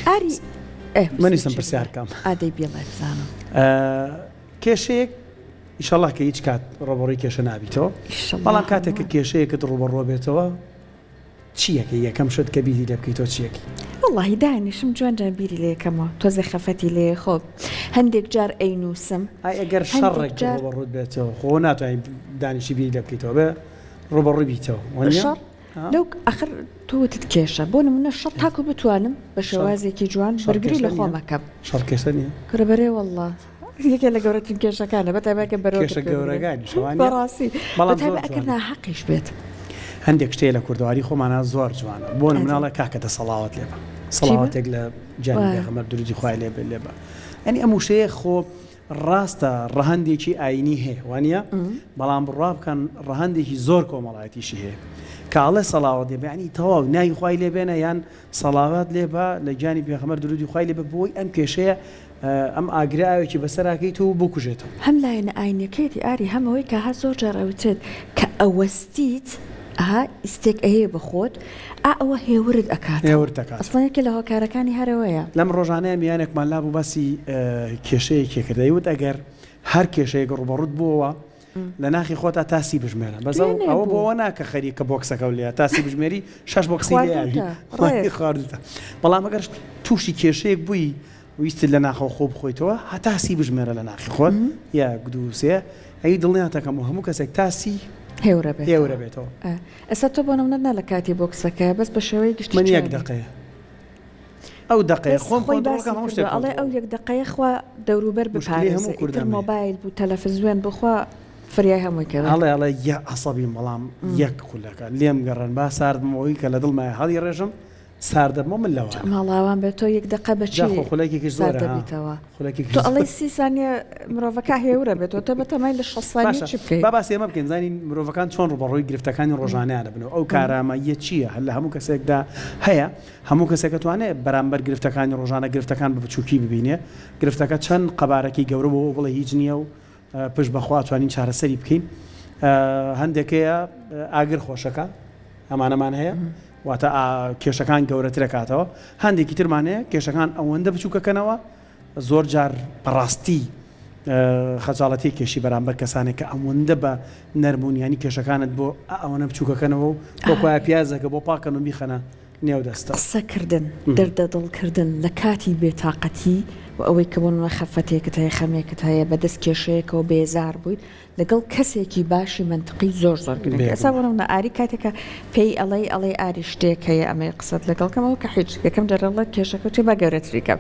ئاری ئێ منیسم پرسیار کەم ئادەی بێڵێ بزانم کێشەیەک ئیشەڵا کە هیچ کات ڕۆبەڕووی کێشە نابیتەوە بەڵام کاتێک کە کێشەیەکت ڕوبەڕوە بێتەوە چیەکەی یەکەم شت کە بیری لێ بکەیتەوە چیەکی؟ وەڵاهی دانیشم جوان جوان بیری لێ کەمەوە تۆزێ خەفەتی لێ خۆ هەندێک جار ئەینووسم ئای ئەگەر شەڕێک ڕووبەڕووت بێتەوە خۆ ناتوانانی دانیشی بیری لێ بکەیتەوە بێ ڕووبەڕووی بیتەوە وانیە؟ شەڕ لەو ئەخر تۆ وتت کێشە بۆ نمونە شەڕ تاکو بتوانم بە شێوازێکی جوان بەرگری لە خۆم ئەکەم شەڕ کێشە نییە؟ کورە بەرێ وەڵڵا یەکێ لە گەورەترین کێشەکانە بە تایبەت کە بەرەو کێشە گەورەکانیش وانیە؟ بەڕاستی بەڵام بە تایبەت زۆر ئەگەر جوانە. ناحەقیش بێت. هەندێک شتێ لە کوردەواری خۆمانا زۆر جوانە بۆ نمونە ئەڵێ کاکە دە سەڵاوات لێ بە سەڵاواتێک لە گیانی پێغەمبەر درودی خوای لێ بێ لێ بە یانی ئەم وشەیە خۆ ڕاستە ڕەهەندێکی ئاینی هەیە وانە بەڵام بڕوا بکەن ڕەهەندێکی زۆر کۆمەڵایەتیشی هەیە کە ئەڵێ سەڵاوات لێ بە یانی تەواو ناوی خوای لێ بێنە یان سەڵاوات لێ بە لە گیانی پێغەمبەر درودی خوای لێ بێ بۆی ئەم کێشەیە ئەم ئاگرە ئاوێکی بەسەراکەیت و بکوژێتەوە. هەم لایەنە ئاینیەکەیەتی ئاری هەم ئەوەی کە ها زۆر جار ئەوترێت کە ئەوەستیت ئەها ئیستێک ئەیەی بە خۆت ئا ئەوە هێورت ئەکاتەوە هێورت ئەکاتەوە. ئەسڵەن یەکێ لە هۆکارەکانی هەر ئەوەیە. لەم ڕۆژانەیە میوانێکمان لابوو باسی کێشەیەکی کرد ئەیوت ئەگەر هەر کێشەیەک ڕووبەڕووت بووەوە لە ناخی خۆتا تا سی بژمێرە بەس ئەو دوێنێ ئەوە بۆ بوو. ئەوە نا کە خەریکە بۆکسەکەو لێیە تا سی بژمێری شەش بۆکسی لێیاوی خواردووتە ڕێک. خواردووتە بەڵام ئەگەر تووشی کێشەیەک بووی ویستت لە ناخەوە خۆ بخۆیتەوە هەتا سی بژمێرە لە ناخی خۆت یەک دوو سێ ئەی دڵنیاتەکەم و هەموو کەسێک تا سی هێورە بێتەوە هێورە بێتەوە. ئە ئێستا تۆ بۆ نمونە نا لە کاتی بۆکسەکە بەس بە شێوەی گشتی من یەک چۆنی؟ دەقەیە ئەو دەقەیە بەس خۆم خۆی کۆنتڕۆڵ باسی کەم هەموو کردوە شتێک ئەڵێ ئەو کۆنتڕۆڵ یەک دەقەیە خوا دەوروبەر موشکیلەی بپارێزێ هەموو ئیتر کوردان هەیە. مۆبایل بوو تەلەفزوێن بوو خوا فریای هەمووی کەوێ. ئەڵێ ئەڵێ یە عەسەبیم بەڵام یەک خولەکە لێم گەڕێن با سارد بم ئەوەی کە لە دڵمایە هەڵیڕێژم ساردەبمەوە من لەوانە. ماڵئاوام بێت تۆ یەک دەقە بە جا چی خۆ خولەکێکیش سارد زۆرە ها دەبیتەوە خولەکێکیش تۆ زۆرە. ئەڵێی سی سانیە مرۆڤەکە هێورە بێتەوە تۆ بەتەمای لە 60 سانیە باشە چی بکەی؟ با باسی ئەمە بکەین بزانین مرۆڤەکان چۆن ڕووبەڕووی گرفتەکانی ڕۆژانەیان ئەبنەوە ئەو کارامەییە چییە هەر لە هەموو کەسێکدا هەیە هەموو کەسێک ئەتوانێ بەرامبەر گرفتەکانی ڕۆژانە گرفتەکان بە بچووکی ببینێ گرفتەکە چەند قەبارەکەی گەورە بۆ بڵێ هیچ نییە و پشت بەخوا توانین چارەسەری بکەین هەندێک هەیە ئاگر خۆشەکە ئەمانەمان هەیە واتە کێشەکان گەورەترەکاتەوە هەندێکی ترمان هەیە کێشەکان ئەوەندە بچووکەکەنەوە زۆر جار بەڕاستی خەجاڵەتی کێشی بەرامبەر کەسانێک کە ئەوەندە بە نەرمونیانی کێشەکانت بۆ ئەوەنە بچووکەکەنەوە و بۆ خوایە پیازەکە بۆ پاکەن و بیخەنە نێو دەستە. قسە کردن، دەردە دڵ کردن لە کاتی بێتاقەتی و ئەوەی کە بۆ نمونە خەفەتێکت هەیە، خەمێکت هەیە، بە دەست کێشەیەکەوە بێزار بوویت، لەگەڵ کەسێکی باشی مەنتقی زۆر زۆر گرنگە. ئێستا بۆ نمونە ئاری کاتێک کە پێی ئەڵێی ئەڵێی ئاری شتێک هەیە ئەمەوێ قسەت لەگەڵ کەم ئەوە کە هیچ یەکەم جار ئەڵێ کێشەکە چیە با گەورەتری کەم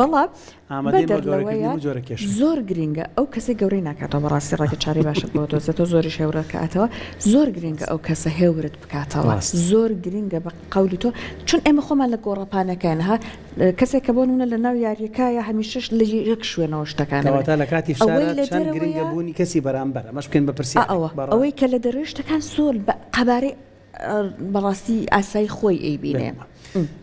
بەڵام ئامادەین بۆ بەدەر گەورەکردنی لەوەیە هەموو جۆرە کێشەیەک. زۆر گرینگە ئەو کەسەی گەورەی ناکاتەوە بەڕاستی ڕێگە چارەی باشت بۆ دۆزێتەوە زۆریش هێورەکاتەوە زۆر گرینگە ئەو کەسە هێورت بکاتەوە ڕاست. زۆر گرینگە بە قەولی تۆ چون ئێمە خۆمان لە گۆڕەپانەکەین ها کەسێک کە بۆ نمونە لە ناو یاریەکایە هەمیشەش لە یەک شوێنەوە شتەکان ئەبێ کەواتە لە کاتی ئەوەی فشارا لە چەند گرنگە دەرەوەیە بوونی کەسی بەرامبەر ئەمەش بکەین بە ئا پرسیارێک ئەوە بەڕا. ئەوەی کە لە دەرەوەی شتەکان زۆر بە قەبارەی بەڕاستی ئاسایی خۆی ئەیبینێ. بێگومان.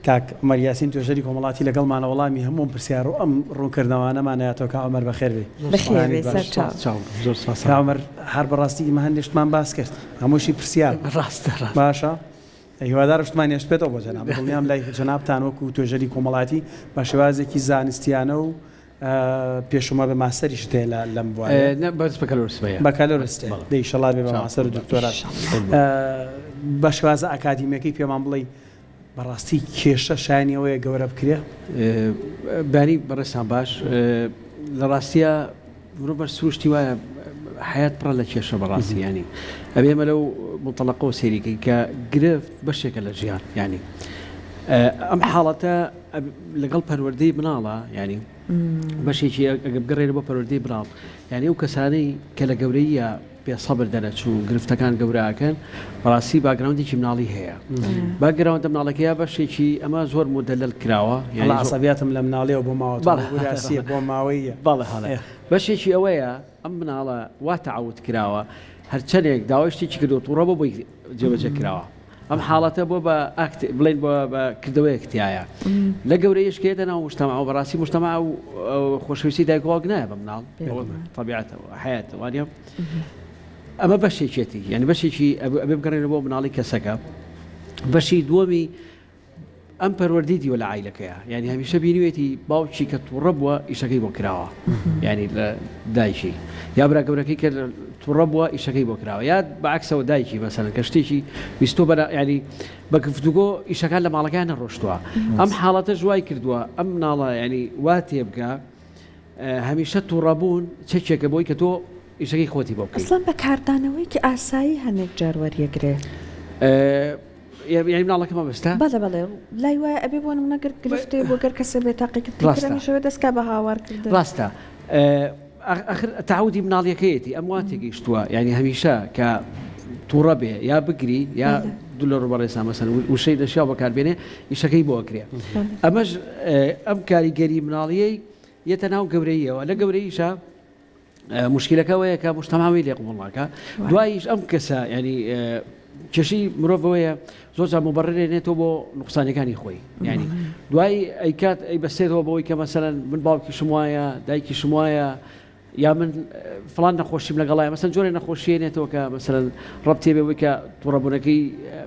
کاک عومەر یاسین توێژەری کۆمەڵاتی لەگەڵمانە وەڵامی هەموو ئەم پرسیار و ئەم ڕوونکردنەوانەمان ئەیاتەوە کاک عومەر بەخێر بێی. بەخێر بەیانیت بێی باش. سەرچاو. چاو زۆر سپاس. کاک عومەر هەر بەڕاستی ئیمە هەندێ شتمان باس کرد هەمووشی پرسیار بوو. ڕاستە ڕاستە. باشە هیوادارم شتمان هێشتبێتەوە بۆ جەنابت دڵنیام لای جەنابتان وەکوو توێژەری کۆمەڵایەتی بە شێوازێکی زانستیانە و پێشومە بە ماستەریشت هەیە لە لەم بوارە؟ نا بەس بەکالۆرسم هەیە. بەکالۆرست هەیە بەڵێ. دەی ئیشەڵا بێ بە ماستەر و دکتۆراش. بە شێوازە ئەکادیمیەکەی پێمان بڵێی بەڕاستی کێشە شایەنی ئەوەیە گەورە بکرێ؟ بەیانی بەڕێزتان باش. لە ڕاستیا مرۆڤ بەر سروشتی وایە حەیات پڕە لە کێشە بەڕاستی یانی ئەبێ ئێمە لەو مونتەڵەقەوە سەیری کەین کە گرفت بەشێکە لە ژیان یانی ئەم حاڵەتە لەگەڵ پەروەردەی مناڵە یانی بەشێکی ئەگە بگەڕێنە بۆ پەروەردەی مناڵ یانی ئەو کەسانەی کە لە گەورەیە بێ سەبر دەرەچوون گرفتەکان گەوراکەن بەڕاستی background ێکی مناڵی هەیە background ە مناڵەکەی بەشێکی ئەمە زۆر مدەلل کراوە یانی عەسەبیاتم لە مناڵیەوە بۆ ماوە بۆ ماوەیە بەڵێ هەڵێ بەشێکی ئەوەیە ئەم مناڵە وا تەعەود کراوە هەرچەندێک داوای شتێکی کردو توڕە بۆ بۆی جێبەجێ کراوە ئەم حاڵەتە بۆ بە ئاکت بڵێن بۆ بە کردەوەیەک تایە لە گەورەیش کە یەتە ناو مجتەمع و بەڕاستی مجتەمع و خۆشەویستی دایک و باوک نایە بە مناڵ تەبیعەتەوە حەیاتە وانە ئەمە بەشێکێتی یعنی بەشێکی ئەبێ بگەڕێنەوە بۆ مناڵی کەسەکە بەشی دووەمی. ئەم پەروەردەی دیوە لە عایلەکەیا یانی هەمیشە بینیوێتی باوکی کە توڕە بووە ئیشەکەی بۆ کراوە یانی لە دایکی یا برا گەورەکەی کە توڕە بووە ئیشەکەی بۆ کراوە یا بەعکسەوە دایکی مەسەلەن کە شتێکی ویستۆ بەرا یانی بە گفتوگۆ ئیشەکان لە ماڵەکەیان نەڕۆشتووە ئەم حاڵەتەش وای کردووە ئەم مناڵە یانی وا تێبگا هەمیشە توڕەبوون چەکێکە بۆی کە تۆ ئیشەکەی خۆتی بۆ بکەی. ئەسڵەن بە کاردانەوەیەکی ئاسایی هەنێک جار وەریەگرێ. یانی مناڵەکە مەبەستە؟ بەڵێ بەڵێ لای وایە ئەبێ بۆ نمونە گەر گرفتێ بۆ گەر کەسێ بێتاقی کرد ڕاستە. هەمیشە دەست کا بە هاوار کردن. ڕاستە ئەخر تەعەودی مناڵیەکەیەتی ئەم وا تێگەیشتووە یانی هەمیشە کە توڕە بێ یا بگری یا دوو لە ڕووبەڕێزا مەسەن وشەی نەشیاو بەکاربێنێ ئیشەکەی بۆ ئەکرێ ئەمەش ئەم کاریگەری مناڵیەی یەتە ناو گەورەییەوە لە گەورەییشا موشکیلەکە ئەوەیە کە موجتەمع وی لێ قبوڵ ناکا دواییش ئەم کەسە یانی کێشەی مرۆڤ ئەوەیە زۆر جار موبەررێ نێتەوە بۆ نوقسانەکانی خۆی یانی دوایی ئەیکات ئەی بەستێتەوە بەوەی کە مەسەلەن من باوکیشم وایە دایکیشم وایە یا من فلان نەخۆشیم لەگەڵایە مەسەن جۆرە نەخۆشیە نێتەوە کە مەسەلەن ڕەبتێ بێ بۆی کە توڕەبوونەکەی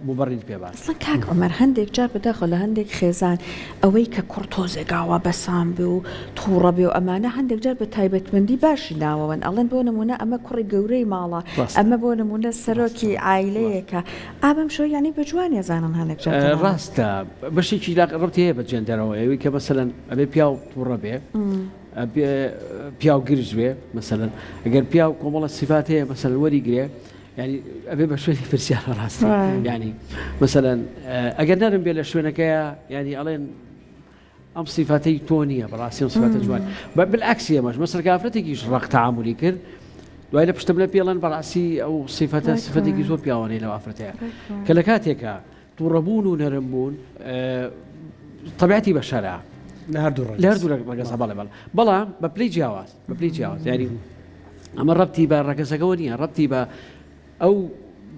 موبەرری پێ با. ئەسڵەن کاک عومەر هەندێک جار بەداخەوە لە هەندێک خێزان ئەوەی کە کوڕ تۆزێک ئاوا بەسام بێ و توڕە بێ و ئەمانە هەندێک جار بە تایبەتمەندی باشی ناوەوەن ئەڵێن بۆ نمونە ئەمە کوڕی گەورەی ماڵە ئەمە بۆ نمونە سەرۆکی عایلەیەکە ئا بەم شێوە یانی بە جوانی ئەزانن هەندێک جار تەنانەت. ڕاستە بەشێکی ڕەبتی هەیە بە جێندەرەوە ئەوەی کە مەسەلەن ئەبێ پیاو توڕە بێ پیاو گرژ بێ مەسەلەن ئەگەر پیاو کۆمەڵە سیفات هەیە مەسەلەن وەری گرێ یانی ئەبێ بە شوێنی پرسیار ڕاستی یانی مەسەلەن ئەگەر نەرم بێ لە شوێنەکەیە یانی ئەڵێن ئەم سیفاتەی تۆ نییە بەڕاستی ئەم سیفاتە جوان بە بالعکسی ئەمەش مەسەر کافرەتێکیش ڕق تەعامولی کرد دوای لە پشتم لە پێڵەن بەڕاستی ئەو سیفەتە سفەتێکی زۆر پیاوانەی لەو ئافرەتەیە کە لە کاتێکە تووڕەبوون و نەرم بوون تەبعەتی بەشەرە لە هەردوو ڕەگەز لە هەردوو ڕەگەزە بەڵێ بەڵێ بەڵام بە پلەی جیاواز بە پلەی جیاواز یاری ئەمە ڕەبتی بە ڕەگەزەکەەوە نییە ڕەبتی بە ئەو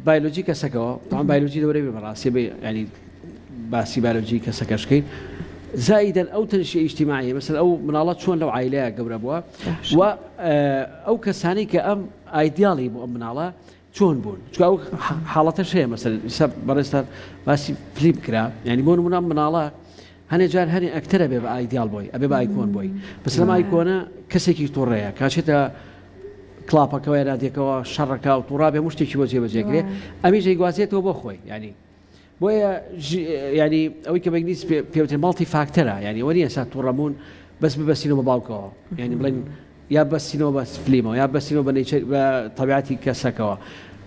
بایلۆجی کەسەکەەوە تاوان بایلۆجی دەورەی بێ بەڕاستی بێ ینی باسی بایلۆجی کەسەکەشکەین زایدەن ئەو تەنشی ئیجتیماعی مەسەل ئەو مناڵە چۆن لەو عیلەیە گەورە بووە و ئەو کەسانی کە ئەم ئایدیاڵی بۆ ئەم مناڵە چۆن بوون چونکە ئەو حاڵەتەش هەیە مەسەلەن ئیستا بەڕێزتان باسی فلیم کرا یعنی بۆ نمونە مناڵە هەنێ جار هەنێ ئەکتەرە بێ بە ئایدیال بۆی ئەبێ بە ئایکۆن بۆی بەسلام ئایکۆنە کەسێکی توڕەیە کاچێتە کڵاپەکەەوە یانادێکەوە شەڕەکە و توڕابێ مشتێکی بۆ جێبەجێکرێ ئەمیش ئەیگوازێتەوە بۆ خۆی ینی بۆیە ینی ئەوەی کە بە ئینگلیز پێوترێ multi factor ە ینی ئەوە نییە سا توڕەبوون بەس ببەستینەوە بە باوکەوە ینی بڵێن یا بەستینەوە بە فلیمەوە یا بەستینەوە بە nature بە تەبیعەتی کەسەکەوە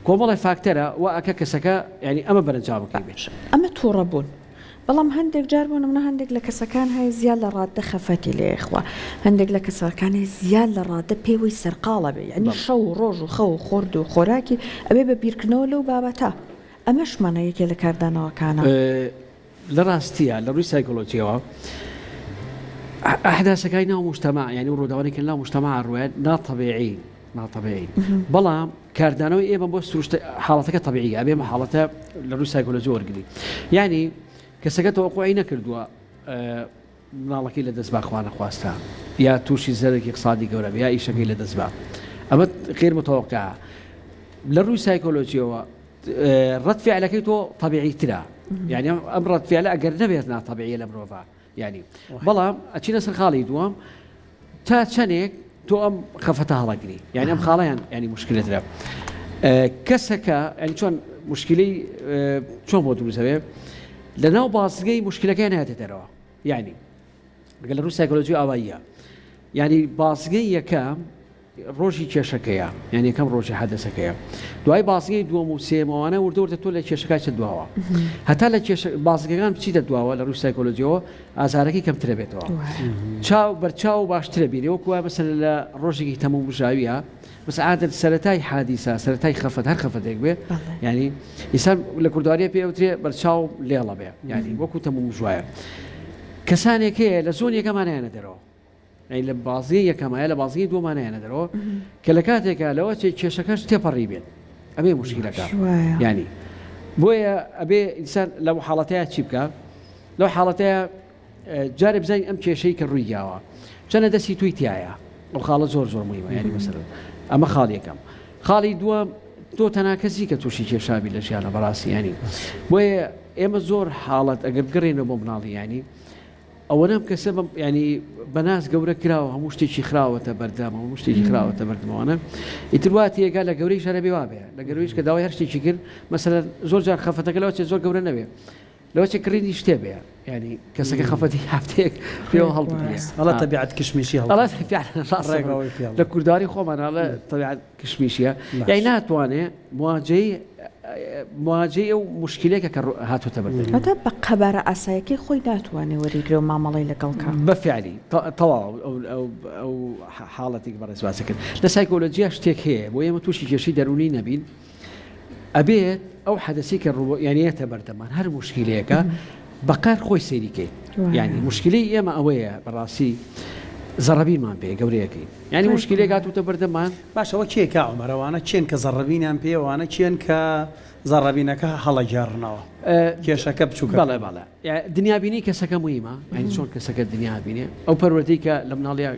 کۆمەڵی factor ە وا ئەکە کەسەکە ینی ئەمە بەرەنجامەکەی بێت. ئەمە توڕەبوون بەڵام هەندێک جار بۆ نمونە هەندێک لە کەسەکان هەیە زیاد لە ڕاددە خەفەتی لێ خوا هەندێک لە کەسەکان هەیە زیاد لە ڕاددە پێوەی سەرقاڵە بێ یعنی شەو و ڕۆژ و خەو و خۆرد و خۆراکی ئەبێ بە بیرکردنەوە لەو بابەتە ئەمەش مانا یەکێ لە کاردانەوەکانە. لە ڕاستیا لە ڕووی سایکۆلۆجیەوە ئەحداسەکانی ناو موجتەماع یانی ئەو ڕووداوانەی کە لەناو موجتەماع ڕوویان ناتەبیعین ناتەبیعین بەڵام کاردانەوەی ئێمە بۆ سروشت حاڵەتەکە تەبیعیە ئەبێ ئەم حاڵەتە لە ڕووی سایکۆلۆجی وەرگری یانی کەسەکە تەوەقوعی نەکردووە مناڵەکەی لە دەست با خوا نەخواستە یا تووشی زەرێکی اقتصادی گەورە یا ئیشەکەی لە دەست با ئەمە غیر متوقعە لە ڕووی سایکۆلۆجیەوە ڕەد فعلەکەی تۆ تەبیعی ترە یعنی ئەم ڕەد فعلە ئەگەر نەبێت ناتەبیعیە لە مرۆڤ یعنی بەڵام ئەچینە سەر خاڵی دووەم تا چەندێک تۆ ئەم خەفەتە هەڵەگری یعنی ئەم خاڵیان ینی مشکلەترە کەسەکە ئەنی چۆن مشکلی چۆن بۆ دروستەوێ لە ناو بازگەی مشکلەکەی ناتێ دەرەوە یعنی گەل لە ڕووی سایکۆلۆژی ئاواییە یعنی بازگەی یەکەم ڕۆژی کێشەکەیە یان یەکەم ڕۆژی حەدەسەکەیە دوای بازگەی دووەم و سێیەم ئەوانە وردە وردە تۆ لە کێشەکە چێت دواوە هەتا لە کێشە بازگەکان بچیتە دواوە لە ڕووی سایکۆلۆژیەوە ئازارەکەی کەمترە بێتەوە چاو بەرچاو باشترە بینێ وەکو وایە مەسەلەن لە ڕۆژێکی تەموو مژاویە بەس عادەت سەرەتای حادیسە سەرەتای خەفەت هەر خەفەتێک بێ یعنی ئینسان لە کوردواریە پێ ئەوترێ بەرچاو لێڵە بێ یعنی وەکو تەموو مژوایە کەسانێک هەیە لە زۆن یەکەمانیانە دەرەوە ئەی لە بازگەی یەکەمایە لە بازگەی دووەمانیانە دەرەوە کە لە کاتێکا لەوە چێ کێشەکەش تێپەڕی بێت ئەبێ مشکلەکە ینی بۆیە ئەبێ ئینسان لەو حاڵەتەیە چی بکە لەو حاڵەتەیە جارێ بزانین ئەم کێشەی کە ڕووی یاوە چەنە دەستی توی تایە ئەو خاڵە زۆر زۆر مهمە ینی مەسەر ئەمە خاڵ یەکەم خاڵی دووە تۆ تەنها کەسی کە تووشی کێشابی لە ژیانە بەڕاستی ینی بۆیە. ئێمە زۆر حاڵەت ئەگەر بگەڕێینەوە بۆ مناڵی یانی ئەوەنە ئەم کەسە بەم یانی بەناز گەورە کراوە هەموو شتێکی خراوەتە بەردەم هەموو شتێکی خراوەتە بەردەمەوانە ئیتر وا تێگا لە گەورەی شەرە بێ وابێ لە گەورەیش کە داوای هەر شتێکی کرد مەسەلەن زۆر جار خەفەتەکە لەوە چێ زۆر گەورە نەبێ لەوە چێ کڕینی شتێ بێ یانی کەسەکە خەفەتی هەفتەیەک پێوە هەڵبگرێ ئەڵە تەبیعەت کشمیشی هەڵ ئەڵە فعلا ڕاستە ڕێگەوەی پێ لە کورداری خۆمان ئەڵێ تەبیعەت کشمیشیە یانی ناتوانێ مواجەی مواجەی ئەو موشکیلەیەکە کە هاتۆتە بەردەمی. هەتا بە قەبارە ئاسایەکەی خۆی ناتوانێ وەریگرێ و مامەڵەی لەگەڵ کا. بە فیعلی تەواو ئەو ئەو حاڵەتی کە بەڕێز باسی کرد لە سایکۆلۆجیا شتێک هەیە بۆ ئێمە تووشی کێشەی دەروونی نەبین ئەبێت ئەو حەدەسی کە ڕوو یانی یەتە بەردەمان هەر موشکیلەیەکە بەقەر خۆی سەیری کەین یانی موشکیلەی ئێمە ئەوەیە بەڕاستی زەڕەبینمان پێ گەورەیەکەین یانی موشکیلەیەک هاتووتە بەردەمان باشە ئەوە کێ کا عومەر ئەوانە کێن کە زەڕەبینیان پێیە ئەوانە کێن کە زەڕەبینەکە هەڵەگێڕنەوە کێشەکە بچووکە بەڵێ بەڵێ دنیابینی کەسەکە مویمە یانی چۆن کەسەکە دنیا بینێ ئەو پەروەردەی کە لە مناڵیا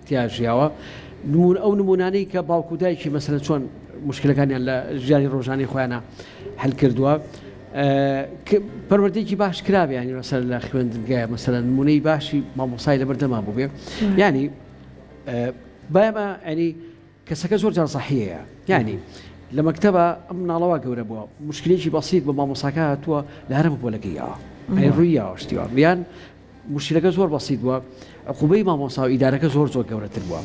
تیا ژیاوە نمون ئەو نمونانەی کە باوک و دایکی مەسەلەن چۆن مشکلەکانیان لە ژیانی ڕۆژانەی خۆیانە هەل کردووە پەروەردەیەکی باش کرابێ ینی مەسەر لە خوێندنگای مەسەلەن نمونەی باشی مامۆسای لە بەردەما بوو بێ ینی بایمە ینی کەسەکە زۆر جار زەحیەیە یانی لە مەکتەبە ئەم مناڵەوە گەورە بووە مشکلێکی بەسیت بە مامۆساکە هاتووە لە هەرم پۆلەکەی یاوە ئەی ڕووی یاوە شتیوە یان مشکلەکە زۆر بەسیت بووە عقوبەی مامۆسا و ئیدارەکە زۆر زۆر گەورەتر بووە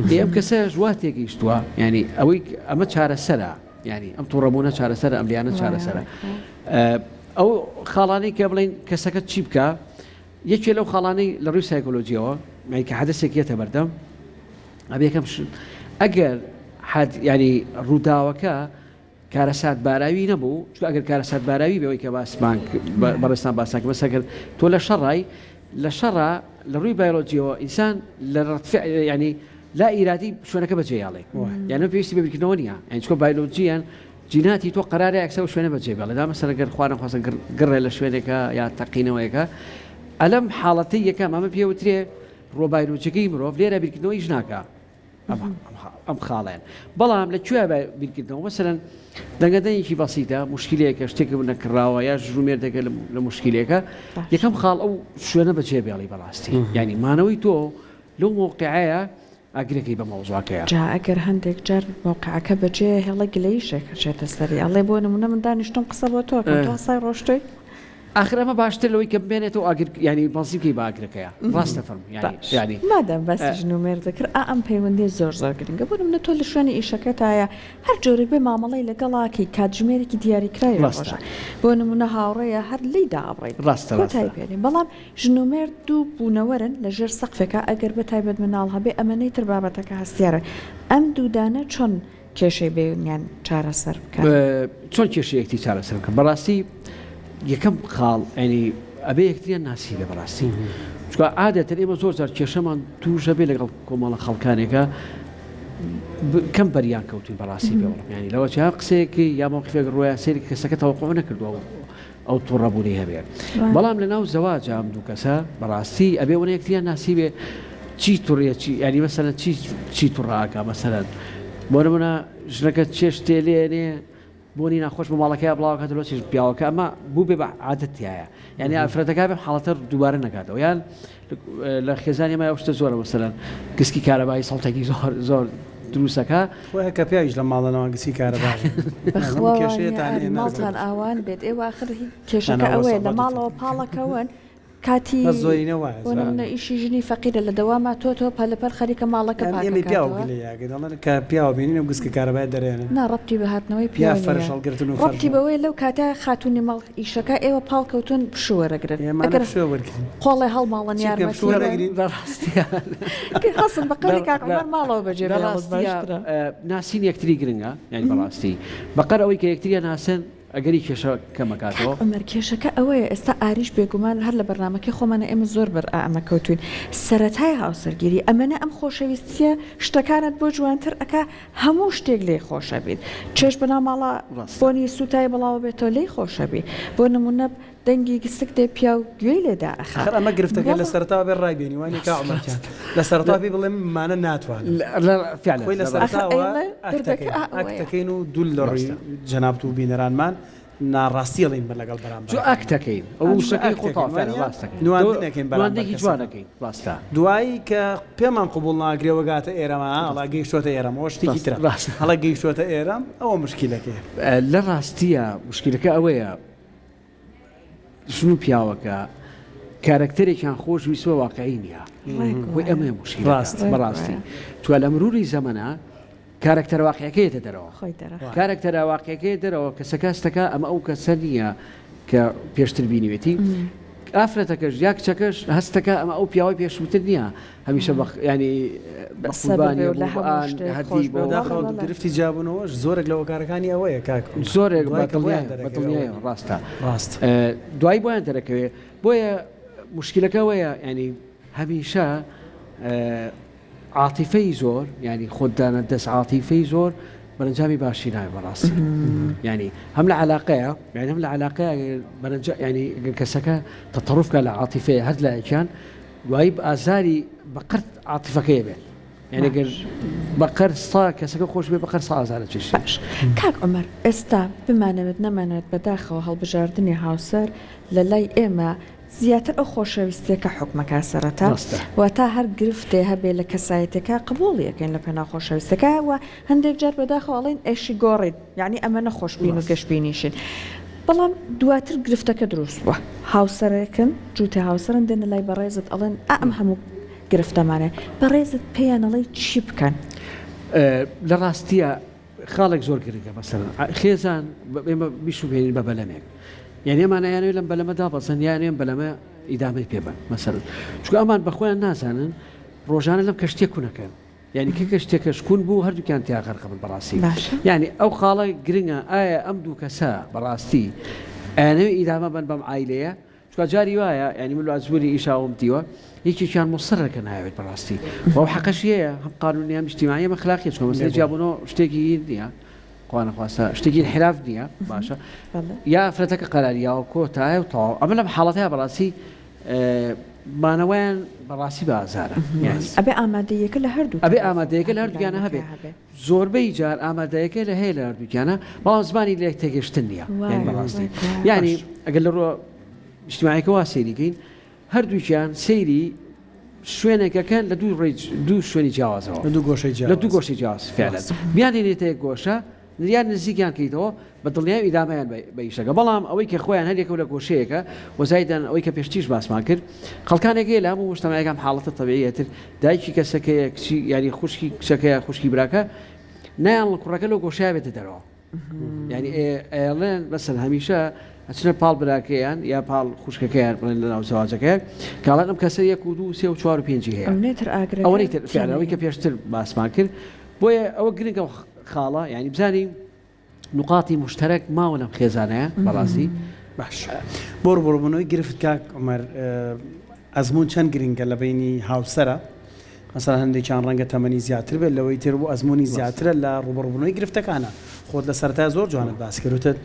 ئێ ئەم کەسەش وا تێگەیشتووە ینی ئەوەی ئەمە چارەسەرە ینی ئەم تووڕەبوونە چارەسەرە ئەم لیانە چارەسەرە ئەو خاڵانەی کە بڵین کەسەکە چی بکە یەکێ لەو خاڵانەی لە ڕووی سایکۆلۆژیەوە کە حەدەسێک یەتە بەردەم ئەبێ یەکەم شت ئەگەر حد یانی ڕووداوەکە کارەسات باراوی نەبوو چونکە ئەگەر کارەسات باراوی بێ ئەوەی کە باسمان بەڕێزتان باسان کرد بەس ئەگەر تۆ لە شەڕای لە شەڕا لە ڕووی بایۆلۆجیەوە ئینسان لە ڕەد فعل یانی لا ئیرادی شوێنەکە بەجێ یاڵێ یانی پێویستی بە بیرکردنەوە نییە یانی چونکە بایۆلۆجیان جیناتی تۆ قەرارە یەکسەر ئەو شوێنە بەجێ بێڵێ دا مەسەلەن گەر خوا نەخواستە گڕێ لە شوێنێکە یا تەقینەوەیەکە ئەلەم حاڵەتەی یەکەم ئەمە پێ وترێ ڕۆ بایلۆجیەکەی مرۆڤ لێرە بیرکردنەوە ئیش ناکا ئەم خاڵیان بەڵام لە کوێ بیرکردنەوە مەسەلەن دەنگە دەنگێکی بەسیتە مشکلەیەکە شتێک نەکراوە یا ژومێردەکە لە مشکلێکە یەکەم خاڵ ئەو شوێنە بەجێ بێڵی بەڕاستی ینی مانەوەی تۆ لەو مۆقعەیە ئاگرەکەی بە مەوزوعەکەیە. جا ئەگەر هەندێک جار مەوقعەکە بەجێ هێڵێ گلەییشێک ئەچێتە سەری ئەڵێ بۆ نمونە من دانیشتوم قسە بۆ تۆ ئەکەم تۆ هەسای ڕۆشتوی. ئاخر ئەمە باشتر لەوەی کە بمێنێتەوە ئاگر یانی بەنزین بکەی بە ئاگرەکەیا ڕاستە فەرموو یانی باش یانی مادام باسی ژن و مێردە کرد ئا ئەم پەیوەندیە زۆر زۆر گرنگە بۆ نمونە تۆ لە شوێنی ئیشەکەتایە هەر جۆرێک بێ مامەڵەی لەگەڵا کەی کاتژمێرێکی دیاریکراوی ڕاستە ڕۆژە بۆ نمونە هاوڕێیە هەر لێی دائەبڕیت ڕاستە ڕاستە کۆتایی پێ دێ بەڵام ژن و مێرد دوو بوونەوەرن لە ژێر سەقفێکا ئەگەر بە تایبەت مناڵ هەبێ ئەمەنەی تر بابەتەکە هەستیارە ئەم دوو دانە چۆن کێشەی بەینیان چارەسەر بکەن؟ چۆن کێشەی یەکتری چارەسەر بکەن بەڕاستی یەکەم خاڵ ینی ئەبێ یەکتریان ناسیبێ بەڕاستی چونکە عادەتەن ئێمە زۆر جار کێشەمان تووشە بێ لەگەڵ کۆمەڵە خەڵکانێکە کەم بەریان کەوتوین بەڕاستی پێ بڵێم ینی لەوە چیا قسەیەکی یا مەوقفێک ڕۆیان سەیری کەسەکە تەوەقع نەکردووە ئەو توڕەبوونەی هەبێ بەڵام لە ناو زەواجا ئەم دوو کەسە بەڕاستی ئەبێ وەنە یەکتریان ناسیبێ چی توڕیە چی یانی مەسەلەن چی چی توڕاکە مەسەلەن بۆ نمونە ژنەکە چێشتێ لێنێ بۆنی ناخۆش بە ماڵەکەی بڵاوکات لۆ چێش پیاوەکە ئەمە بوو بێ بە عادەت تایە یعنی ئافرەتەکە بێ حاڵەتە دووبارە نەکاتەوە یان لە خێزانی ئێمە ئەو شتە زۆرە مەسەلەن گسکی کارەبایی سەوتێکی زۆر زۆر دروستەکە. خۆی کە پیاویش لە ماڵەنەوە گسکی کارەبا بەخوا ماڵتان ئاوان بێت ئێوە ئاخر کێشەکە ئەوەیە لە ماڵەوە پاڵەکەون کاتی بەس زۆرینە وایە بۆ نمونە ئیشی ژنی فەقیرە لە دەواما تۆ تۆ پەلەپەل خەریکە ماڵەکە یان ئێمەی پیاو پاکەکاتەوە. گلەیی ئەکەین ئەڵێن کە پیاو بینین ئەو گسکە کارەبایە دەرێنن نا ڕەبتی بە هاتنەوەی یا پیاو فەرش نییە هەڵگرتن و فەرش ڕەبتی بەوەیە لەو کاتە خاتوونی ماڵ ئیشەکە ئێوە پاڵ کەوتوون پشوو وەرەگرن ئێمانە ئەگەر پشوو وەرگرین قۆڵێ هەڵماڵن چی بکەین پشوو یارمەتی بەن. وەرەگرین؟ لە ڕاستیا هەڵسن بە لە قەولی کاک لە عومەر ماڵەوە بەجێ لە بێڵن ڕاستیا باشترە. ناسین یەکتری گرنگە یانی بەڕاستی بەقەر ئەوەی کە یەکتریان ناسن ئەگەری کێشە کاک کەمەکاتەوە. عومەر کێشەکە ئەوەیە ئێستا ئاریش بێگومان هەر لە بەرنامەکەی خۆمانە ئێمە زۆر بەر ئا ئەمە کەوتوین سەرەتای هاوسەرگیری ئەمەنە ئەم خۆشەویستیە شتەکانت بۆ جوانتر ئەکا هەموو شتێک لێی خۆشەبیت چێژ بەناو ماڵا ڕاستە. بۆنی سوتای بڵاوە بێتەوە لێی خۆشەبی بۆ نمونە دەنگی گسک دێ پیاو گوێی لێ دائەخا ئەخر ئەمە گرفتەکە لە بەڵام. سەرەتاوە بێ ڕای بێنی وانیە ڕاستە کاک عومەر گیان ڕاستە. لە لە سەرەتاوە پێی بڵێ مانە ناتوانم لە لە فعلا خۆی لە لە ڕاستە ئەخر سەرەتاوە ئەیڵێ دەردەکە ئەکتەکەین ئا ئەوەیە. ئەکتەکەین و دوول لە ڕووی ڕاستە. جەنابت و بینەرانمان. ناڕاستی ئەڵێین بە لەگەڵ بەرامبەرەکەمان. چۆ ئەکتەکەین ئەو وشەکەی خۆ تەواو فعلا ڕاستەکەین نواندنەکەین بەرامبەر نواندنێکی کەسەکە. جوانەکەین ڕاستە. دوایی کە پێمان قبوڵ ناکرێ و گاتە ئێرەمە ها ئەڵا گەیشتۆتە ئێرەم ئەوە شتێکی ترە ڕاستە. ئەڵێ گەیشتۆتە ئێرەم ئەوە مشکیلەکەیە. لە ڕاستیا مشکیلەکە ئەوەیە ژن و پیاوەکە کارەکتەرێکیان خۆش ویستوە واقعی نییە خۆی ئەمەیە مشکیلەکە ڕاست. بەڕاستی چوە لە مروری زەمەنا کارەکتەرە واقعیەکە یەتە دەرەوە. خۆی دەرەخات. کارەکتەرە واقعیەکە یەتە دەرەوە، کەسەکە هەستەکا ئەمە ئەو کەسە نییە کە پێشتر بینیوێتی. ئافرەتەکەش یا کچەکەش هەستەکا ئەمە ئەو پیاوەی پێشووتر نییە هەمیشە بە یانی بە سەبر قوربانیە بێ و لە بوو هەموو ئان شتێک هەردی خۆش بۆ بێ و بەڵێ بەداخەوە بەڵێ. گرفتی جیابوونەوەش زۆرێک لە هۆکارەکانی ئەوەیە کاک عومەر. زۆرێک بە دوای کە بۆیان دڵنیایەوە بە دەرەکەوێ ئەوە دڵنیایەوە نییە. ڕاستە. ڕاست. دوایی بۆیان دەرەکەوێ بۆیە موشکیلەکە ئەوەیە یانی هەمیشە عاتیفەی زۆر یانی خۆت دانە دەست عاتیفەی زۆر بەرەنجامی باشی ناوێ بەڕاستی یانی هەم لە علاقەیە یانی هەم لە علاقەیە بەرەنجا یانی کەسەکە تەتەڕوفکە لە عاتیفەیە هەر لایەکیان دوایی بە ئازاری بە قەرت عاتیفەکەی بێت یانی گەر بە قەر سا کەسەکە خۆش بێ بە قەر سا ئازارە چێشی باش کاک عومەر ئێستا بمانەوێت نەمانەوێت بەداخەوە هەڵبژاردنی هاوسەر لە لای ئێمە زیاتر ئەو خۆشەویستیەکە حوکمەکا سەرەتا ڕاستە. واتا هەر گرفتێ هەبێ لە کەسایەتیەکە قبوڵی ئەکەین لە پێناو خۆشەویستەکە وە هەندێک جار بەداخەوە ئەڵێن ئێشی گۆڕین یانی ئەمە نە خۆشبین و ڕاستە. گەشبینیشین بەڵام دواتر گرفتەکە دروست بووە هاوسەرێکن جووتێ هاوسەرن دێنە لای بەڕێزت ئەڵێن ئا ئەم هەموو گرفتەمان هەیە بەڕێزت پێیان ئەڵێی چی بکەن؟ لە ڕاستیا خاڵێک زۆر گرنگە مەسەلەن خێزان ئێمە بیشوبهێنین بە بەلەمێک یعنی ئەمان ئەیانەوێت لەم بەلەمە دابەزن یان ئەم بەلەمە ئیدامەی پێ بەن مەسەلەن چونکە ئەمان بە خۆیان نازانن ڕۆژانە لەم کەشتیە کونەکەن یعنی کە کەشتێکەش کون بوو هەردووکیان تیا غەرقە بن بەڕاستی باشە یعنی ئەو خاڵە گرنگە ئایا ئەم دوو کەسە بەڕاستی ئەیانەوێت ئیدامە بەن بەم عایلەیە چونکە جاری وایە یانی من لە ئەزموونی ئیشاوم دیوە یەکێکیان موسڕە کە نایەوێت بەڕاستی و ئەو حەقەشی هەیە هەم قانونی هەم ئیجتیماعی هەم ئەخلاقیە چونکە مەسەلەی جیابوونەوە شتێکی هین نییە خوا نەخواستە شتێکی انحراف نییە باشە یا ئافرەتەکە قەراری یاوە کۆتایە و تەواو ئەمە لەم حاڵەتەیە بەڕاستی مانەوەیان بەڕاستی بە ئازارە ئەبێ ئامادەیەکە لە هەردوو ئەبێ ئامادەیەکە لە هەردووکیانە هەبێ زۆربەی جار ئامادەیەکە لە هەیە لە هەردووکیانە بەڵام زمانی لێک تێگەشتن نییە یانی بەڕاستی یانی ئەگەر لە ڕووە ئیجتیماعیەکە وا سەیری کەین هەردووکیان سەیری شوێنێکەکەن لە دوو ڕێ دوو شوێنی جیاوازەوە لە دوو گۆشەی جیاواز لە دوو گۆشەی جیاواز فعلا بیانهێنێتە یەک گۆشە یان نزیکیان کەیتەوە بە دڵنیایی ئیدامەیان بە ئیشەکە بەڵام ئەوەی کە خۆیان هەر یەکەو لە گۆشەیەکە و زایدەن ئەوەی کە پێشتریش باسمان کرد خەڵکانێک هەیە لە هەموو موجتەمعێک ئەم حاڵەتە تەبیعیە تر دایکی کەسەکەیە کچی یانی خوشکی کچەکەیە خوشکی براکە نایانڵن کوڕەکە لەو گۆشەیە بێتە دەرەوە یانی ئەیڵێن مەسەن هەمیشە ئەچنە پاڵ براکەیان یا پاڵ خوشکەکەیان بڵێن لە ناو زەواجەکەیان کاڵێن ئەم کەسە یەک و دوو سێ و چوار و پێنجی هەیە ئەونەی تر ئاگرەکە ئەوەی تر فعلا ئەوەی کە پێشتر باسمان کرد بۆیە ئەوە گرنگە خاڵە یانی بزانین نوقاتی موشتەرەک ماوە لەم خێزانەیە بەڕاستی. باش بۆ ڕوبەڕوبوونەوەی گرفت کاک عومەر ئەزموون چەند گرنگە لە بەینی هاوسەرە مەسەلەن هەندێکیان ڕەنگە تەمەنی زیاتر بێت لەوەی تر و ئەزموونی زیاترە لە ڕوبەڕوبوونەوەی گرفتەکانە خۆت لە سەرەتا زۆر جوانت باس کرد وتت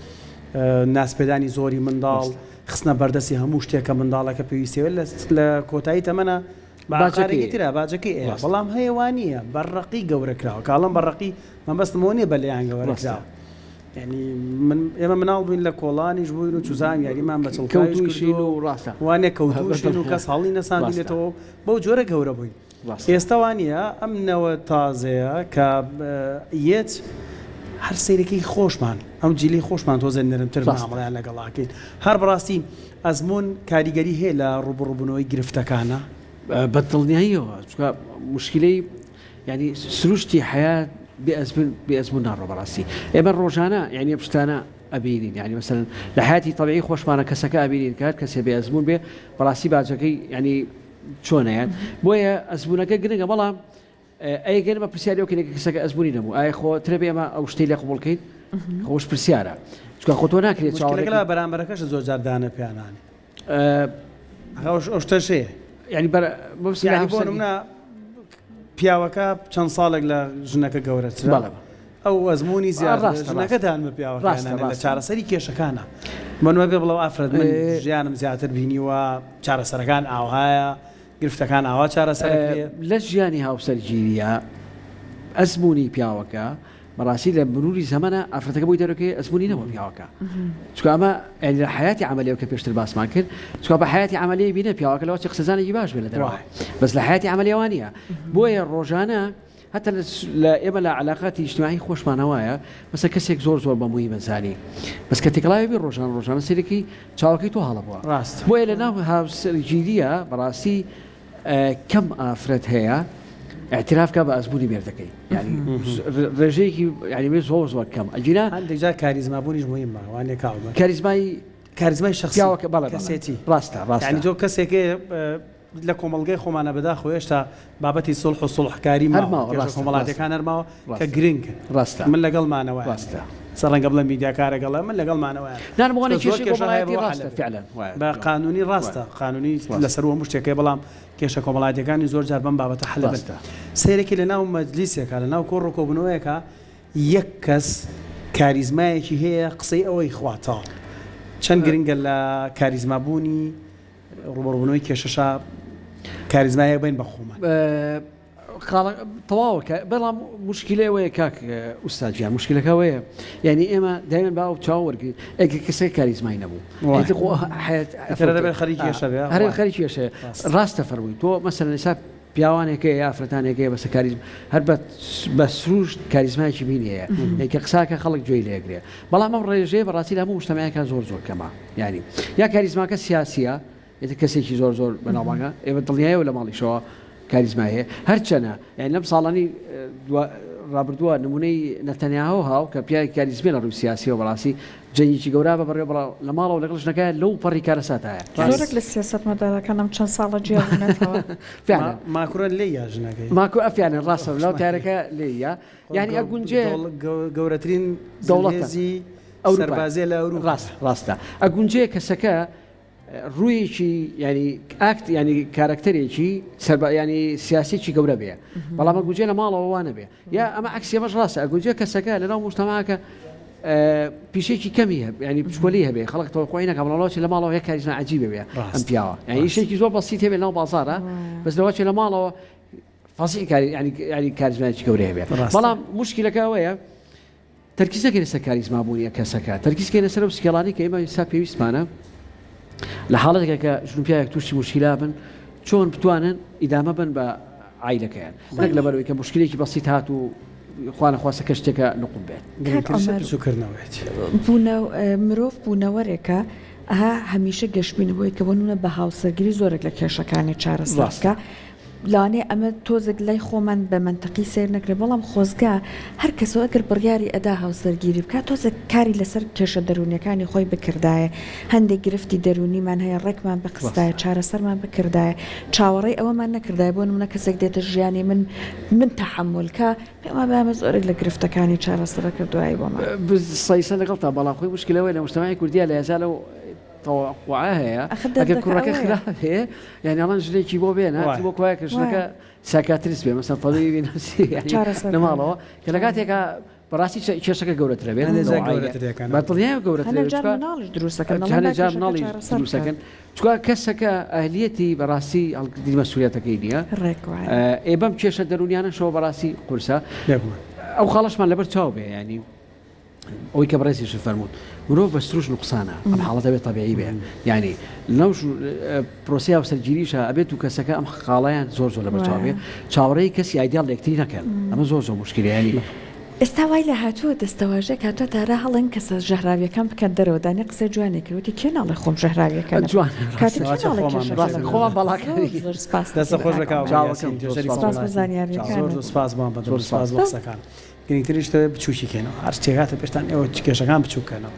ناسپێدانی زۆری منداڵ خستنە بەردەستی هەموو شتێک کە منداڵەکە پێویستیەوە لە کۆتایی تەمەنە باجەکەی ترە باجەکەی ئەیە بەڵام هەیە وا نییە بە ڕەقی گەورە کراوە کە ئەڵێم بە ڕەقی مەبەستم ئەوە نییە بە لێیان گەورە کراوە یعنی من ئێمە مناڵ بووین لە کۆڵانیش بووین و چوزان یاریمان بە چڵکاویش کەوتووشین کردووە و ڕاستە وانە کەوتووشین و کەس هەڵی نەساندینێتەوە و بەو جۆرە گەورە بووین ئێستا وا نییە ئەم نەوە تازەیە کە یەت هەر سەیرەکەی خۆشمان ئەم جیلی خۆشمان تۆزێ نەرمتر مامەڵەیان لەگەڵاکەین هەر بەڕاستی ئەزموون کاریگەری هەیە لە ڕووبەڕووبوونەوەی گرفتەکانا؟ بە دڵنیاییەوە، چونکە موشکیلەی یانی سروشتی حەیات بێ ئەزموون بێ ئەزموون ناڕۆ بەڕاستی ئێمە ڕۆژانە یانی ئەم شتانە ئەبینین یانی مەسەلەن لە حەیاتی تەبیعی خۆشمانە کەسەکە ئەبینین کە هەر کەسێ بێ ئەزموون بێ بەڕاستی باجەکەی یانی چۆنە یان بۆیە ئەزموونەکە گرنگە بەڵام ئەی گەر ئێمە پرسیاری ئەو کەین کە کەسەکە ئەزموونی نەبوو ئایا خۆ ترە بێ ئێمە ئەو شتەی لێ قبوڵ کەین؟ خۆش پرسیارە چونکە خۆ تۆ ناکرێت مشکلەکە چاوەڕێ لە بەرامبەرەکەشە زۆر جار دانە پیانانی ئەوش ئەو شتەش هەیە یعنی بەر بەس یعنی بۆ نمونە پیاوەکە چەند ساڵێک لە ژنەکە گەورەترە بەڵێ ئەو ئەزموونی زیاتر ڕاستە، ژنەکە ڕاستە. دان بە پیاوەکە ڕاستە، نانێ لە ڕاستە. چارەسەری کێشەکانە بۆ نمونە بێ بڵێ ئافرەت من ژیانم زیاتر بینیوە چارەسەرەکان ئاوهایە گرفتەکان ئاوا چارەسەر ئەکرێ. لە ژیانی هاوسەرگیرییا ئەزموونی پیاوەکە بەڕاستی لە مروری زەمەنە ئافرەتەکە بۆی دەرەکەی ئەزموونی نەبووە پیاوەکە چونکە ئەمە یانی لە حیاتی عەمەلیەوە کە پێشتر باسمان کرد چونکە بە حیاتی عەمەلی بینە پیاوەکە لەوە چی قسەزانێکی باش بێ لە دەرەوە بەس لە حیاتی عەمەلی ئەوە نییە بۆیە ڕۆژانە هەتا لە ئێمە لە علاقاتی اجتماعی خۆشمانە وایە مەسە کەسێک زۆر زۆر بە مهمە زانی بەس کە تێکەڵاوی بی ڕۆژانە ڕۆژانە سەرێکی چاوەکەی تۆ هەڵە بووە ڕاست بۆیە لە ناو هاوسەرگیریە بەڕاستی کەم ئافرەت هەیە اعتراف کا بە ئەزموونی مێردەکەی یانی ڕێژەیەکی یانی بێ زۆر زۆر کەم ئەگینا هەندێک جار کاریزما بوونیش مهمە وانێ کاومە کاریزمای کاریزمای شخصی پیاوەکە بەڵێ بەڵێ کەسێتی ڕاستە ڕاستە یعنی تۆ کەسێک لە کۆمەڵگەی خۆمانە بەداخەوە هێشتا بابەتی سوڵح و سوڵحکاری هەر ماوە ماوە کێشە ڕاستە ڕاستە کۆمەڵاتیەکان هەر ماوە کە ڕاستە گرنگن ڕاستە من لەگەڵمانەوەیان ڕاستە سە ڕەنگە بڵێم میدیاکارە گەڵێ من لەگەڵمانەوەیان نا نا بۆ چونکە زۆر کێشەی کێشە هەیە کۆمەڵایەتی بۆ ڕاستە حەلە بێ فعلا وایە بە جوان قانونی وایە ڕاستە قانونی ڕاستە لەسەر هەموو شتێکەیە بەڵام کێشە کۆمەڵایەتیەکانی زۆر جار بەم بابەتە حەل بن ڕاستە. سەیرەکی لە ناو مەجلیسێکا لە ناو کۆڕ و کۆبوونەوەیەکا یەک کەس کاریزمایەکی هەیە قسەی ئەوەی خوا تەواو چەند گرنگە لە کاریزما بوونی ڕووبەڕووبوونەوەی کێشەشا کاریزمایەک بین بە خۆمان. خاڵە تەواوە کە بەڵام مشکلە ئەوەیە کاک ئوستاد گیان مشکلەکە ئەوەیە یعنی ئێمە دایمەن با ئەو چاو وەرگین ئەگەر کەسێک کاریزمای نەبوو ئیتر خۆ حەیات ئیتر هەر خەریکی کێشە بێ هەر خەریکی کێشەیە ڕاستە فەرمووی تۆ مەسەلەن ئێستا پیاوانێک هەیە یا ئافرەتانێک هەیە بەسە کاریزم هەر بە بە سروشت کاریزمایەکی بینی هەیە یعنی کە قساکە خەڵک گوێی لێگرێ بەڵام ئەم ڕێژەیە بەڕاستی لە هەموو مجتەمعەکان زۆر زۆر کەمە یعنی یا کاریزماکە سیاسیە ئیتر کەسێکی زۆر زۆر بەناوبانگە ئێمە دڵنیایەوە لە ماڵیشەوە کاریزمای هەیە هەرچەنە یانی لەم ساڵانی ڕابردووە نمونەی نەتەنیاهۆ هاو کە پیاوێکی کاریزمیە لە ڕووی سیاسیەوە بەڕاستی جەنگێکی گەورە بە بەڕێوە بەڵام لە ماڵەوە لەگەڵ ژنەکەی لەو پەڕی کارەساتایە. زۆرێک لە سیاسەتمەدارەکان ئەم چەند ساڵە جیا بوونەتەوە. فعلا. ماکرۆن لێیە ژنەکەی. ماکرۆن فعلا ڕاستە لەو تارەکە لێیە یانی ئەگونجێ گەورەترین دەوڵەتی سەربازیە لە ئەوروپا. ڕاستە ڕاستە ئەگونجێ کەسەکە ڕوویەکی یانی ئاکت یانی کارەکتەرێکی سەربا یانی سیاسێکی گەورە بێ بەڵام ئەگونجێ لە ماڵەوە وا نەبێ یا ئەمە عەکسی ئەمەش ڕاستە ئەگونجێ کەسەکە لەناو موجتەماکە پیشێکی کەمی هەب ینی بچکۆلی هەبێ خەڵک تەوەقعی نەکە بەڵام لەوەچێ لە ماڵەوە یەک کاریزما عەجیبە بێ ئەم پیاوە یانی ئیشێکی زۆر بەسیت هەبێ لەناو بازاڕە بەس لەوەچێ لە ماڵەوە فەزیع کاری یانی یانی کاریزمایەکی گەورەیە هەبێ بەڵام موشکیلەکە ئەوەیە تەرکیز نەکەینە سەر کاریزما بوونی کەسەکە، تەرکیز کەینە سەر ئەو skill انەی کە ئێمە ئێستا پێویستمانە لە حاڵەتێکا کە ژن و پیاوێک تووشی موشکیلە بن چۆن بتوانن ئیدامە بن بە عایلەکەیان نەک لەبەرئەوەی کە موشکیلێکی بەسیت هات و خوا نەخواستە کە شتێکە نقوم بێت. کاک گرنگتر شت عومەر بچووکردنەوەیەتی. بوونە مرۆڤ بوونەوەرێکە ئەها هەمیشە گەشبینە بۆی کە بۆ نمونە بە هاوسەرگیری زۆرێک لە کێشەکانی چارەسەر ڕاستە. بکا لەوانەیە ئەمە تۆزێک لای خۆمان بە مەنتقی سەیر نەکرێت، بەڵام خۆزگە هەر کەسەو ئەگەر بڕیاری ئەدا هاوسەرگیری بکات تۆزێک کاری لەسەر کێشە دەروونیەکانی خۆی بکردایە، هەندێک گرفتی دەروونیمان هەیە ڕێکمان بخستایە، چارەسەرمان بکردایە، چاوەڕێی ئەوەمان نەکردایە بۆ نمونە کەسێک دێتە ژیانی من من تەحەمول کە، پێم وابێ ئەمە زۆرێک لە گرفتەکانی چارەسەر ئەکرد دوایی بۆمان. سەیسە لەگەڵتا بەڵام خۆی موشکیلە ئەوەیە لە موجتەمەعی کوردیا لە یەزا لەو تەوەقوعە هەیە ئەخر ئەگەر دەردەکە کوڕەکە ئەوەیە. خراپ بێ یانی ئەڵێن ژنێکی بۆ بێنە وایە. وەک وایە کە ژنەکە psychiatrist بێ مەسەن تەبیبی نەفسی یانی چارەسەر لە کەن. ماڵەوە کە لە کاتێکا بەڕاستی چ- کێشەکە گەورەترە بێت هەندێک لەو جار عایلە گەورەتر دەکەن. بە دڵنیایەوە گەورەترە هەنێ بێت جار چونکە مناڵیش دروست دەکەن دەڵێن هەنێ با جار کێشەکە مناڵیش چارەسەر دروست بکەن. دەکەن چونکە کەسەکە ئەهلیەتی بەڕاستی هەڵگرتنی مەسئولیەتەکەی نییە ڕێک وایە. ئێ بەم کێشە دەروونیانەشەوە بەڕاستی قورسە بێگومان. ئەو خاڵەشمان لەبەر چاو بێ یانی ئەوەی کە بەڕێزیشت فەرمووت مرۆڤ بە سروشت نوقسانە ئەم حاڵەتە بێت تەبیعی بێ یعنی لەو پرۆسەی هاوسەرگیریشە ئەبێت و کەسەکە ئەم خاڵیان زۆر زۆر لەبەرچاو بێ چاوەڕێی کەسی ئایدیاڵ لە یەکتری نەکەن ئەمە زۆر زۆر موشکیلە یعنی ئێستا وای لێ هاتووە دەستەواژەیەک هاتووە تارا هەڵێن کەسە ژەهراویەکان بکەن دەرەوە دانی قسەی جوانی کرد وتی کێ ناڵێ خۆم ژەهراویەکە نەبم جوان کاتێ ڕاستە کێ ناڵێ خۆمان کێشەکە ڕاستە لە منە خۆمان زۆر بەڵاکەری زۆر سپاس دەستە دەکەم خۆش بێ کاک کاک عومەر چاوەکەم یاسین زۆر توێژەری سپاس سپاس بۆ کۆمەڵایەتی زانیاریەکانت زۆر زۆر سپاس بۆ ئەم بەدڵ زۆر سپاس سپاس بۆ قسەکان گرنگترین شتە بچووکی کەینەوە هەر شتێک هاتە پێشتان ئێوە کێشەکان بچووک کەنەوە.